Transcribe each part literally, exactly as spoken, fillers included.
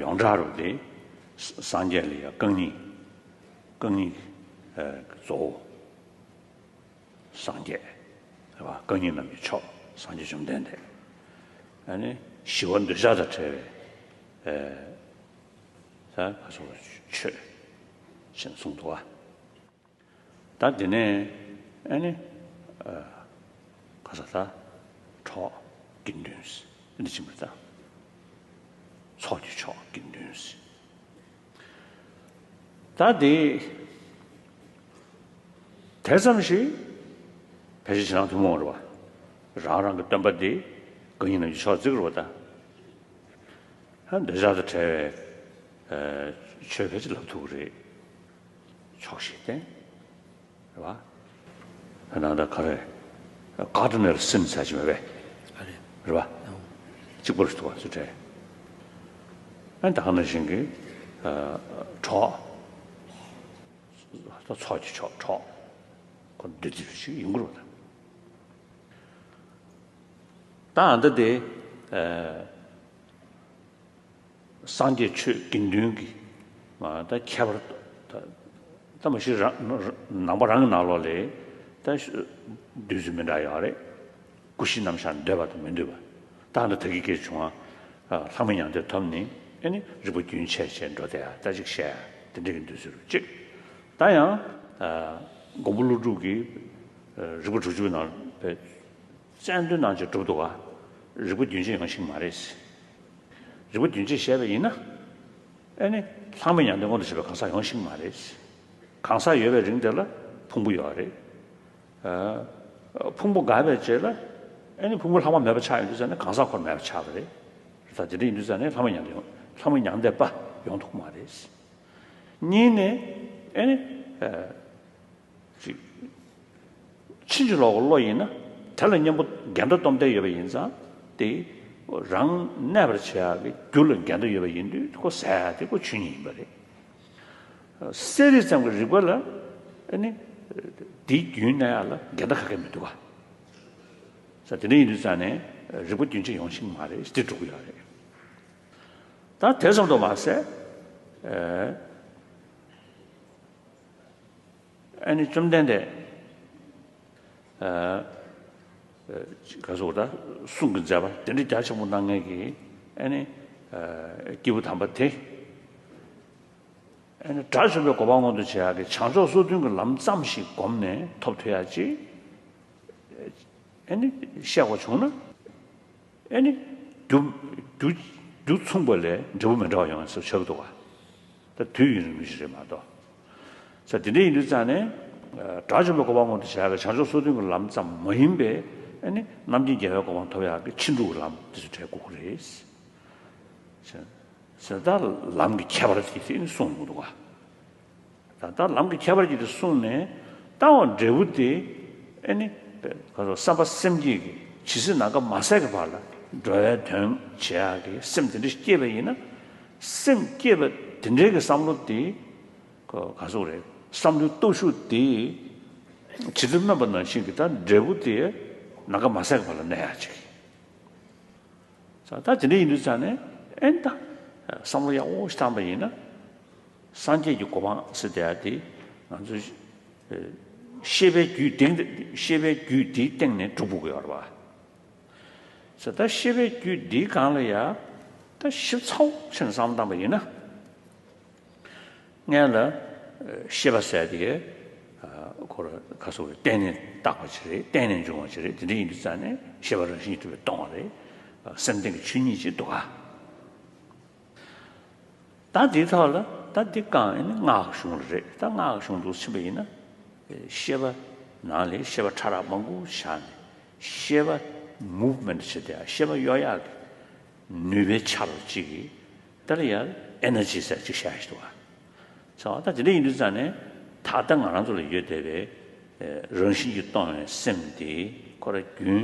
ཡོངས་གྲགས་རུ་དེ་སངས་རྒྱས་ལ་ཡང་རྐང་གཉིས། རྐང་གཉིས་ཀྱི་གཙོ་བོ་སངས་རྒྱས། རེད་བ། རྐང་གཉིས་རྣམས་ཀྱི་མཆོག་སངས་རྒྱས་བཅོམ་ལྡན་འདས། ཨ་ནི་ཞི་བ་འདོད་ཆགས་དང་བྲལ་བའི་ས་ག་སོགས་ཆོས་ཞེས་གསུངས་འདུག་བ། ད་དེ་ནས་ཨ་ནི་ག་ས་ད་གྲོགས་དགེ་འདུན་ཟེར་འདི་ཕྱིན་པ་ད། ཚོགས་ཀྱི་མཆོག་དགེ་འདུན་ཟེར། ད་དེ་དེ་ཙམ་ཞིག་ཕལ་ཆེར་ཕྱི་ནང་ཐུན་མོང་རེད་བ། རང་རང་གི་སྟོན་པ་དེ་རྐང་གཉིས་རྣམས་ཀྱི་མཆོག་བརྩི་གི་རེད་བ་ད། འདོད་ཆགས་དང་བྲལ་བའི་ཆོས་ཕལ་ཆེར་ལབ་ཐུབ་ཀྱི་རེད། ཕྱོགས་བཞི་བསྟན། རེད་བ། ནང་ད་ག་རེ། ཀ་ཏི་ནེལ་སིན་ཟེར་གྱི་མེད་པས། ཨ་རེད། རེད་བ། ཨང་། གཅིག་པུར་ཐུག་པ་ཚུལ་བྲལ། ཨ་ནི་ད་ག་ནང་བཞིན་གྱི་གྲོགས། ད་ཚོགས་ཀྱི་མཆོག་གྲོགས། ཁོ་འདུ་འཛི་ཞིག་ཡིན་དགོས་རེད་བ། ད་ཨ་ད་དེ། སངས་རྒྱས་ཆོས་དགེ་འདུན་གྱི་ད་ཁྱད་པར། ད་མ་གཞི་རང་ནང་པ་རང་གི་ནང་ལོགས་ལས་ད་འདུས་ཚུལ་མི་འདྲ་ཡོད་རེད། ཀུན་གཞི་རྣམ་གཞག་འདོད་པ་དང་མི་འདོད་པ། ད་ད་ཐ་གི་སྐད་བྱུང་བ། ལྷག་མའི་མྱང་འདས་ཐོབ་ནས་ཨ་ནི་རིག་པ་རྒྱུན་ཆད་བྱས་འགྲོ་བསྡད་ཡ་ད་ཅིག་བཤད་ཡ་དེ་འདྲ་གི་འདུས་ཚུལ་གཅིག་ད་ཡང་མགོན་པོ་ཀླུ་སྒྲུབ་ཀྱི་རིག་པ་དྲུག་ཅུ་ནང་པའི་ཙན་དན་ནང་ཅིག་གྲུབ་འདུག་ག་རིག་པ་རྒྱུན་ཆད་ཡོང་ཤེས་མ་རེད། རིག་པ་རྒྱུན་ཆད་བཤད་པ་ཡིན་ན། ཨེ་ནི། ལྷག་མའི་མྱང་འདས་མངོན་དུ་བྱེད་པའི་གང་ཟག་ཡོང་ཤེས་མ་རེད། གང་ཟག་ཡོད་པའི་རིང་དེ་ལ་ཕུང་པོ་ཡོད་རེད། ཕུང་པོ་འགག་པའི་རྗེས་ལ། ཨེ་ནི་ཕུང་པོ་ལྷག་མ་མེད་པ་ཆགས་ཡོང་དུས་ཙ་ནས་གང་ཟག་ཁོ་རང་མེད་པ་ཆགས་པ་རེད། ད་དེ་འདྲ་ཡིན་དུས་ཙ་ནས་ལྷག་མའི་མྱང་འདས་ཡོང་ལྷག་མའི་མྱང་འདས་པ་ཡོང་ཐུབ་མ་རེད། གཉིས་ནས། ཨེ་ནི། ཅིག་ཕྱིན་ཅི་ལོག་གི་བློ་ཡིན་ན། དེ་ལ་གཉེན་པོ་འགལ་ཟླ་སྟོབས་ལྡན་ཡོད་པ་ཡིན་ཙང་། དེ་རང་གནས་པར་བྱེད་ཡག་གི་རྒྱུ་ལ་འགལ་ཟླ་ཡོད་པ་ཡིན་དུས་ཁོ་ཟད་ཡག་དེ་ཁོ་ཆོས་ཉིད་ཡིན་པ་རེད། གསལ་རིག་ཙམ་གྱི་རིག་པ་ལ། ཨ་ནི། དེའི་རྒྱུན་གནས་ཡག་ལ་འགལ་ཟླ་ག་གེ་མི་འདུག་ག་ས་དེ་འདྲ་ཡིན་དུས་ཙང་ནས་རིག་པ་རྒྱུན་ཆད་ཡོང་ཤེས་མ་རེད། དེ་འགྲོ་གི་ཡོད་རེད། ད་དེ་ཙམ་དུ་མ་ཟད། ཨ་ནི་བཅོམ་ལྡན་འདས། ག་ཟེར་ད། གསུང་གི་མཛད་པ་དེ་འདྲ་རྒྱ་ཆེན་པོ་གནང་མཁན་གྱི་ཨ་ནི་སྐྱེས་བུ་དམ་པ་དེ། ཨ་ནི་དགྲ་བཅོམ་པའི་གོ་འཕང་མངོན་དུ་བྱེད་ཡག་གི་བྱང་ཕྱོགས་སོ་བདུན་གྱི་ལམ་ཙམ་ཞིག་བསྒོམས་ནས་ཐོབ་ཐུབ་ཡག་ཅིག་ཨ་ནི་བཤད་དགོས་བྱུང་ན། ཨེ་ནི། རྒྱུ། རྒྱུ་མཚུངས་པ་ལས་འབྲས་བུ་མི་འདྲ་བ་ཡོང་ཟེར་ཆོག་གི་འདུག་ག་ད་དུས་ཡུན་རིང་པོ་ཞིག་རེད་མ་གཏོགས། ས་དེ་འདྲ་ཡིན་དུས་ཙང་ནས། དགྲ་བཅོམ་པའི་གོ་འཕང་མངོན་དུ་བྱ་ཡག་བྱང་ཕྱོགས་སོ་བདུན་གྱི་ལམ་ཙམ་མ་ཡིན་པའི་ཨེ་ནི་རྣམ་མཁྱེན་རྒྱལ་བའི་གོ་འཕང་ཐོབ་ཡག་གི་ཕྱིན་དྲུག་གི་ལམ་དེ་ཚོ་བྲལ་དགོས་ཀྱི་རེད། ཟེར་ད་ལམ་གྱི་ཁྱད་པར་དེ་ཨེ་ནི་གསུངས་འདུག་ག་ད་ལྟ་ལམ་གྱི་ཁྱད་པར་གྱིས་དེ་གསུངས་ནས། ལྟ་བ་འབྲས་བུ་དེ་ཨེ་ནི། ག་ཚོད་བསམ་པ་སེམས་བསྐྱེད་ཀྱི་ཇི་སྲིད་ནམ་མཁའ་མ་ཟད་ཀྱི་བར་ལ་འགྲོ་བའི་དོན་བྱེད་ཡག་གི་སེམས་དེ་འདྲ་སྐྱེས་པ་ཡིན་ན། སེམས་བསྐྱེད་པ་དེ་འདྲའི་གི་བསམ་བློ་དེ། ག་ཚོད་རེད། བསམ་བློའི་སྟོབས་ཤུགས་དེ། ཇི་ལྟར་སྨོན་པ་ནང་བཞིན་གྱི་ད་འབྲས་བུ་དེ་ནམ་མཁའ་མ་ཟད་ཀྱི་བར་ལ་གནས་ཡག་ཅིག་ད་དེ་འདྲ་ཡིན་དུས་ཙང་ནས་ཨེ་ད། བསམ་བློ་ཡག་པོ་ཞིག་བཏང་པ་ཡིན་ན། སངས་རྒྱས་ཀྱི་གོ་འཕང་ཟེར་བསྡད་ཡ་དེ་ང་ཚོས་ཤེས་པའི་རྒྱུད་དེ་ཤེས་པའི་རྒྱུད་དེའི་སྟེང་ནས་སྒྲུབ་དགོས་ཀྱི་ཡོད་རེད་པ། ཟེར་ད་ཤེས་པའི་རྒྱུད་འདིའི་སྒང་ལ་ཡ་ད་ཞིབ་ཚགས་པོ་བྱས་ནས་བསམ་བློ་བཏང་པ་ཡིན་ན། སྔོན་ལ་ཤེས་པ་ཟེར་དེ་ཁོ་ར་ཁ་སོ་རེ་བརྟེན་ནས་བཏགས་པ་ཅིག་རེད། བརྟེན་ནས་འབྱུང་བ་ཅིག་རེད། དེ་འདྲ་ཡིན་དུས་ཙང་ནས་ཤེས་པ་རང་བཞིན་གྱིས་གྲུབ་པས་སྟོང་བ་རེད། སེམས་ལྡན་གྱི་ཆོས་ཉིད་ཅིག་འདུག་ག་ད་འདིའི་ཐོག་ལ་ད་འདི་གང་ཡིན་ན་སྔགས་གཞུང་ལ་རེད། ད་སྔགས་གཞུང་དུ་ཕྱིན་པ་ཡིན་ན། ཤེས་པ་ནང་ལ་ཤེས་པ་ཕྲ་རགས་མང་པོ་བཞག་ནས་ཤེས་པ་མུབ་མེན་ཊི་བྱེད་དེ་ཤེས་པ་གཡོ་ཡག་གི་ནུས་པའི་ཆ་ལ་གཅིག་གིས། ད་ལ་ཡང་ཨེ་ནར་ཇི་ཟེར་གཅིག་བཤད་ཡ་ཞིག་འདུག་ག་ཚང་མ་ད་དེ་འདྲ་ཡིན་དུས་ཙང་ནས་ད་ལྟ་ང་རང་ཚོ་ལ་ཡོད་བསྡད་པའི་རང་བཞིན་གྱིས་སྟོང་བའི་སེམས་དེ་ཁོ་ར་རྒྱུན་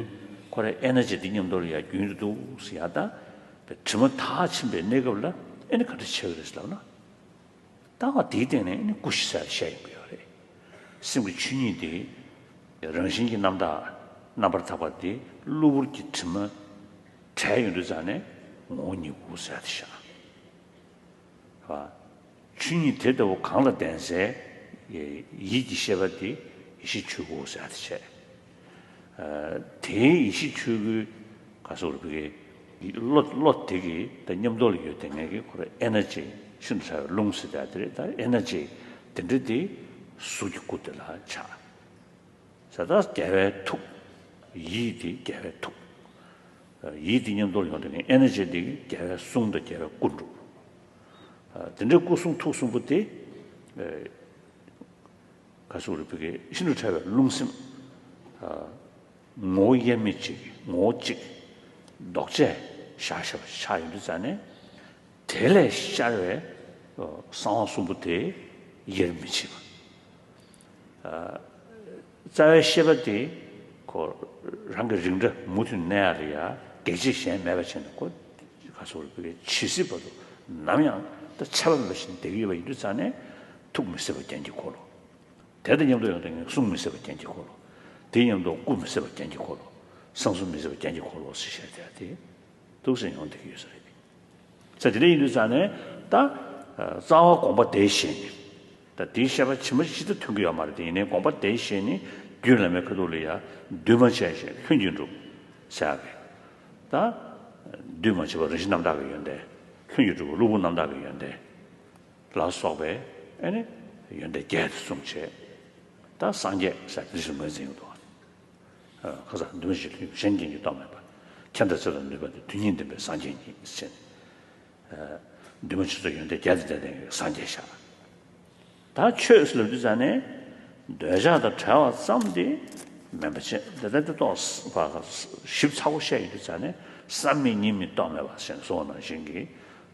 ཁོ་ར་ཨེ་ནར་ཇི་དེ་མཉམ་དུ་ལ་ཡ་རྒྱུན་དུ་འདུག་ཟེར་ཡ། ད་དྲི་མ་དག་ཕྱིན་པའི་གནས་སྐབས་ལ་ཨེ་ནི་ག་འདྲ་བྱེད་ཀྱི་རེད་ལབ་ན། ལྟ་བ་དེའི་སྟེང་ནས་ཨེ་ནི་ཀུ་ཤི་ཟེར་བཤད་ཡོང་གི་ཡོད་རེད། སེམས་ཀྱི་ཆོས་ཉིད་དེ་རང་བཞིན་གྱི་རྣམ་དག་རྣམ་པར་དག་པ་དེ་གློ་བུར་གྱི་དྲི་མ་བྲལ་ཡོང་དུས་ཙང་ནས་ངོ་བོ་ཉིད་དགོས་ཟེར་ཡ་དེ་བཞག་ཆོས་ཉིད་དེ་ལྟ་བུ་གང་ལ་ལྡན་སའི་ཡིད་ཀྱི་ཤེས་པ་དེ་ཡེ་ཤེས་ཆོས་སྐུ་ཟེར་ཡ་དེ་བྱས། དེའི་ཡེ་ཤེས་ཆོས་སྐུའི་ག་སོགས་རུ་བི་ཀའི་བློ་བློ་དེ་གི་ད་མཉམ་དུ་ལ་ཡོད་དེ་ངེས་ཀྱི་ཁོ་ར་ཨེ་ན་ཇི་ཤིན་ཏུ་ཕྲ་བའི་རླུང་ཟེར་ཡ་དེ་རེད། ད་ཨེ་ན་ཇི་དེ་འདྲ་དེ་གཟུགས་ཀྱི་སྐུ་དེ་ལ་ཆགས། ཟེར་ད་རྒྱལ་བའི་ཐུགས། ཡིད་དེ་རྒྱལ་བའི་ཐུགས། ཡིད་དེ་མཉམ་དུ་ཡོང་དུས་ཨེ་ནར་ཇི་དེ་རྒྱལ་བའི་གསུང་དང་རྒྱལ་བའི་སྐུ་འགྲུབ། དེ་འདྲའི་སྐུ་གསུང་ཐུགས་གསུམ་པོ་དེ་ག་ཟེར་རེད། བི་ཀའི་ཤིན་ཏུ་ཕྲ་བའི་རླུང་སེམས། ངོ་བོ་དབྱེར་མེད་གཅིག་ངོ་བོ་གཅིག་ལྡོག་ཆས་བཞག་བཞག་པ་ཆགས་ཡོང་དུས་ཙ་ནས། དེ་ལས་ཤར་བའི་གསང་བ་གསུམ་པོ་དེ་དབྱེར་མི་ཕྱེད་པ། རྩ་བའི་ཤེས་པ་དེ་ཁོ་རང་གི་རིགས་འདྲ་མུ་མཐུད་གནས་ཡ་ལ་ཡ་གེགས་བྱེད་གཞན་མེད་པ་བྱས་ནས་ཁོ་ག་སོགས་རིག་པའི་ཇི་སྲིད་བར་དུ་ནམ་ཡང་ད་ཆད་པ་མེད་པ་ཞིག་བསྡད་ཀྱི་ཡོད་པ་ཡིན་དུས་ཙ་ནས་ཐུགས་མི་ཟད་པ་རྒྱན་གྱི་འཁོར་ལོ། དེ་དང་མཉམ་དུ་ཡོང་དུས་གསུང་མི་ཟད་པ་རྒྱན་གྱི་འཁོར་ལོ། དེ་མཉམ་དུ་སྐུ་མི་ཟད་པ་རྒྱན་གྱི་འཁོར་ལོ། གསང་གསུམ་མི་ཟད་པ་རྒྱན་གྱི་འཁོར་ལོ་ཟེར་བཤད་བསྡད་ཡ་དེ་འདུག་སེ་ཡོང་བསྡད་ཀྱི་ཡོད་ས་རེད། ས་དེ་འདྲ་ཡིན་དུས་ཙང་ནས་ད་རྩ་བ་དགོངས་པ་དེ་བཞེས་ནས་ད་དེའི་བཤད་པ་ཇི་མ་ཇི་ལྟར་ཐོན་གྱི་ཡོད་མ་རེད། དེ་ཡིན་ནའི་དགོངས་པ་དེ་བཞེས་ནས་རྒྱུད་བླ་མའི་ཁ་ཐུག་ལ་ཡ་འདུས་མ་བྱས་ཤིང་ལྷུན་གྱིས་གྲུབ་ཟེར་ཡ་གི་ད་འདུས་མ་བྱས་པ་རང་བཞིན་རྣམ་དག་གི་ཡོན་ཏན། ལྷུན་གྱིས་གྲུབ་པ་གློ་བུར་རྣམ་དག་གི་ཡོན་ཏན་ལ་སོགས་པའི་ཨེ་ནི་ཡོན་ཏན་བརྒྱད་དེ་གསུངས་བྱས། ད་སངས་རྒྱས་ཟེར་དེ་བཞིན་ངོས་འཛིན་ཡོང་དུས། ཁ་སང་འདུས་མ་བྱས་ལྷུན་གཞན་རྐྱེན་གྱིས་རྟོགས་མེད་པ། ཁྱད་དང་ཚད་དང་ནུས་པ་དེ་དོན་གཉིས་ལྡན་པའི་སངས་རྒྱས་ཉིད་ཟེར། འདུས་མ་བྱས་སོགས་ཡོན་ཏན་བརྒྱད་དང་ལྡན་ལྡན་གྱི་སངས་རྒྱས་ཤག་ད་ཆོས་ཟེར་ལབ་དུས་ཙང་ནས་འདོད་ཆགས་དང་བྲལ་བ་ཙམ་དེ་མིན་པ་བྱས། འདི་ལྟར་དེ་རྟོགས་པ་ཞིབ་ཚགས་པོ་བཤད་ཡོང་དུས་ཙང་ནས་བསམ་མེད་གཉིད་མེད་རྟོག་མེད་པ་ཞེས་གསུངས་པ་ནང་བཞིན་གྱི་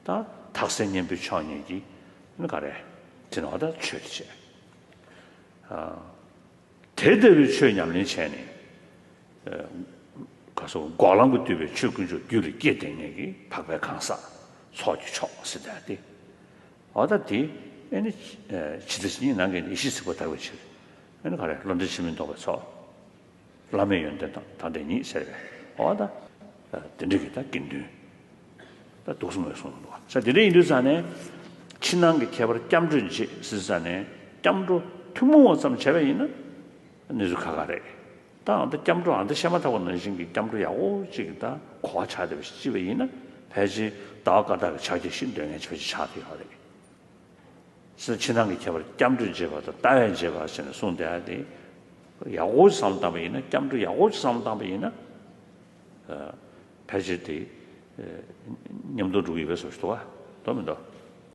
ད་ཐག་སེལ་གཉེན་པོའི་ཕྱོགས་གཉིས་ཀྱི་ནི་ག་རེ་དེ་ནི་འོ་ད་ཆོས་དེ་བྱས། དེ་ལྟ་བུའི་ཆོས་ཉམས་ལེན་བྱས་ནས། ག་སོགས་འགོག་ལམ་གྱིས་བསྡུས་པའི་ཆོས་དཀོན་མཆོག་རྒྱུད་ལ་སྐྱེས་ལྡན་ངེས་ཀྱི་འཕགས་པའི་གང་ཟག་ཚོགས་ཀྱི་མཆོག་ཟེར་ཡ་དེ། འོ་ད་དེ་ཨེ་ནི་ཇི་ལྟ་ཇི་སྙེད་ནང་གི་ཡེ་ཤེས་གཟིགས་པ་དག་པའི་ཕྱིར་ཨེ་ནི་ག་རེ་བློ་འདྲེ་འཆི་མེད་རྟོགས་པའི་ཚོགས། བླ་མེད་ཡོན་ཏན་དང་དང་ལྡན་ཉིད་ཟེར་བས་འོ་ད། དེ་འདྲ་གི་ད་དགེ་འདུན། ད་འདུག་སེ་མོས་གསུངས་འདུག་ས་དེ་འདྲ་ཡིན་དུས་ཙང་ནས། ཕྱི་ནང་གི་ཁྱད་པར་སྐྱབས་འགྲོས་འབྱེད་ཟེར་ཙང་ནས་སྐྱབས་འགྲོ་ཐུན་མོང་བ་ཙམ་བྱས་པ་ཡིན་ན་གནས་ཚུལ་ཁག་ཁག་རེད། ད་ཨ་ད་སྐྱབས་འགྲོ་ཨ་ད་བཤད་མ་ཐག་པ་ནང་བཞིན་གྱི་སྐྱབས་འགྲོ་ཡག་པོ་ཅིག་གི་ད་གོ་བ་ཆགས་བསྡད་པ་ཞིག་ཅི་བ་ཡིན་ན་ཕལ་ཆེར་ཟླ་བ་བཀའ་རྟགས་ཀྱི་ཕྱག་རྒྱ་ཞིག་འདོན་མཁན་ཅིག་ཕལ་ཆེར་ཆགས་བསྡད་ཡོད་རེད། ཕྱི་ནང་གི་ཁྱད་པར་སྐྱབས་འགྲོས་འབྱེད་པ་དང་ལྟ་བས་འབྱེད་པ་ཟེར་ནས་གསུངས་བསྡད་ཡ་དེ། ཡག་པོ་ཅིག་བསམ་བློ་བཏང་པ་ཡིན་ན་སྐྱབས་འགྲོ་ཡག་པོ་ཅིག་བསམ་བློ་བཏང་པ་ཡིན་ན། ཕལ་ཆེར་དེ། མཉམ་དུ་འགྲོ་གི་ཡོད་པའི་བཟོ་ཞིག་འདུག་ག་འདུག་མི་འདུག